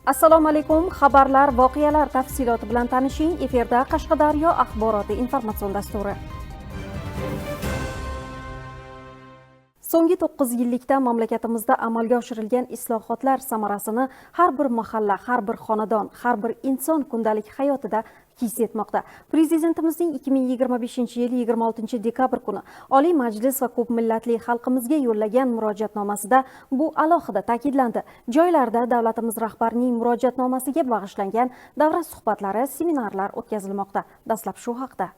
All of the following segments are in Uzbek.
Assalomu alaykum. Xabarlar, voqealar tafsiloti bilan tanishing. Efirda Qashqadaryo axboroti informatsion dasturi. So'nggi 9 yillikda mamlakatimizda amalga oshirilgan islohotlar samarasini har bir mahalla, har bir xonadon, har bir inson kundalik hayotida his etmoqda. Prezidentimizning 2025-yil 26 dekabr kuni Oliy Majlis va ko'p millatli xalqimizga yo'llagan murojaatnomasida bu alohida ta'kidlandi. Joylarda davlatimiz rahbarining murojaatnomasiga bag'ishlangan davra suhbatlari, seminarlar o'tkazilmoqda. Dastlab shu haqda.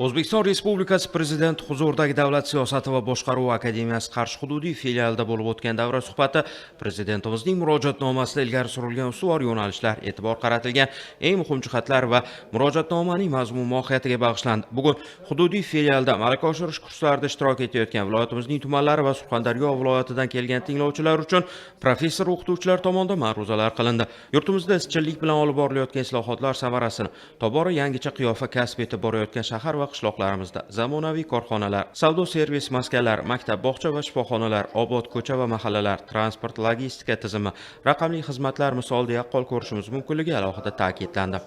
O'zbekiston Respublikasi Prezidenti huzuridagi Davlat siyosati va boshqaruv akademiyasi Qarshi hududiy filialida bo'lib o'tgan davra suhbati Prezidentimizning murojaatnomasida ilgari surilgan ustuvor yo'nalishlar, e'tibor qaratilgan eng muhim jihatlar va murojaatnomaning mazmun mohiyatiga bag'ishlandi. Bugun hududiy filialda malaka oshirish kurslarida ishtirok etayotgan viloyatimizning tumanlari va Surxondaryo viloyatidan kelgan tinglovchilar uchun professor o'qituvchilar tomonidan ma'ruzalar qilindi. Yurtimizda izchillik bilan olib borilayotgan islohotlar samarasini tobora yangicha qiyofa kasb etib borayotgan shahar va qishloqlarimizda zamonaviy korxonalar, savdo servis maskanlar, maktab, bog'cha va shifoxonalar, obod ko'cha va mahallalar, transport logistika tizimi, raqamli xizmatlar misolida yaqqol ko'rishimiz mumkinligi alohida ta'kidlandi.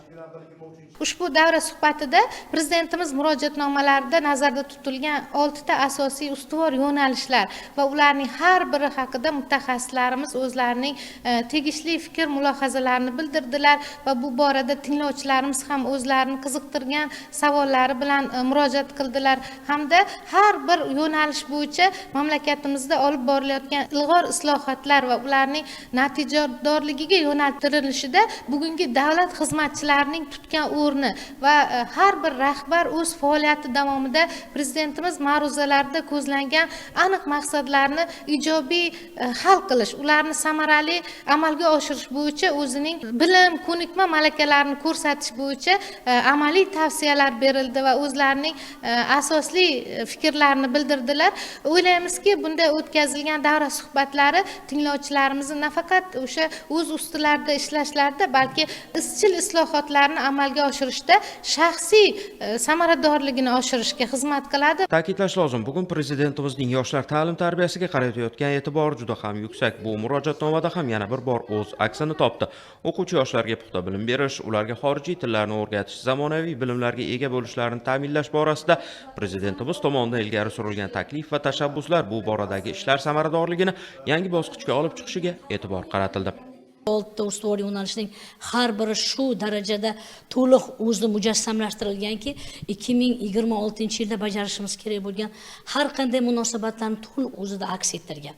Ushbu davra suhbatida Prezidentimiz murojaatnomalarida nazarda tutilgan 6 ta asosiy ustuvor yo'nalishlar va ularning har biri haqida mutaxassislarimiz o'zlarining tegishli fikr mulohazalarini bildirdilar va bu borada tinglovchilarimiz ham o'zlarini qiziqtirgan savollari bilan murojaat qildilar hamda har bir yo'nalish bo'yicha mamlakatimizda olib borilayotgan ilg'or islohotlar va ularning natijadorligiga yo'naltirilishida bugungi davlat xizmatchilarining tutgan o'rni va har bir rahbar o'z faoliyati davomida Prezidentimiz ma'ruzalarida ko'zlangan aniq maqsadlarni ijobiy hal qilish, ularni samarali amalga oshirish bo'yicha o'zining bilim, ko'nikma, malakalarini ko'rsatish bo'yicha amaliy tavsiyalar berildi va o'zlarining asosli fikrlarini bildirdilar. O'ylaymizki, bunday o'tkazilgan davra suhbatlari tinglovchilarimizni nafaqat o'sha o'z ustilarida ishlashlarida, balki izchil islohotlarni amalga oshirishda shaxsiy samaradorligini oshirishga xizmat qiladi. Ta'kidlash lozim, bugun Prezidentimizning yoshlar ta'lim tarbiyasiga qaratayotgan e'tibori juda ham yuksak. Bu murojaatnomada ham yana bir bor o'z aksini topdi. O'quvchi yoshlarga puxta bilim berish, ularga xorijiy tillarni o'rgatish, zamonaviy bilimlarga ega bo'lishlarini ta'minlash borasida Prezidentimiz tomonidan ilgari surilgan taklif va tashabbuslar bu boradagi ishlar samaradorligini yangi bosqichga olib chiqishiga e'tibor qaratildi. Oltita ustuvor yo'nalishning har biri shu darajada to'liq o'zini mujassamlashtirilganki, 2026-yilda bajarishimiz kerak bo'lgan har qanday munosabatlarni to'liq o'zida aks ettirgan.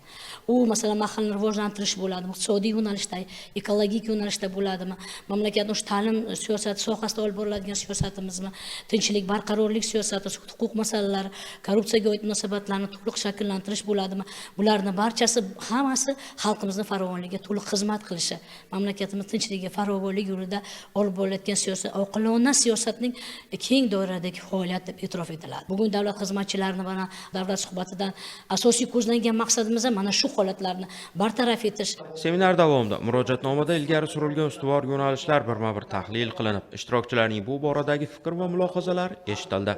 U, masalan, mahallani rivojlantirish bo'ladimi, iqtisodiy yo'nalishda, ekologik yo'nalishda bo'ladimi, mamlakatni o'sha ta'lim siyosati sohasida olib boriladigan siyosatimizmi, tinchlik, barqarorlik siyosati, sud huquq masalalari, korrupsiyaga oid munosabatlarni to'liq shakllantirish bo'ladimi, bularni barchasi, hammasi xalqimizni farovonligiga to'liq xizmat qilishi, mamlakatimiz tinchligi, farovonlik yo'lida olib borilayotgan siyosat oqilona siyosatning keng doiradagi faoliyat deb e'tirof etiladi. Bugun davlat xizmatchilarini mana davlat suhbatidan asosiy ko'zlangan maqsadimiz ham mana shu holatlarni bartaraf etish. Seminar davomida murojaatnomada ilgari surilgan ustuvor yo'nalishlar birma-bir tahlil qilinib, ishtirokchilarning bu boradagi fikr va mulohazalari eshitildi.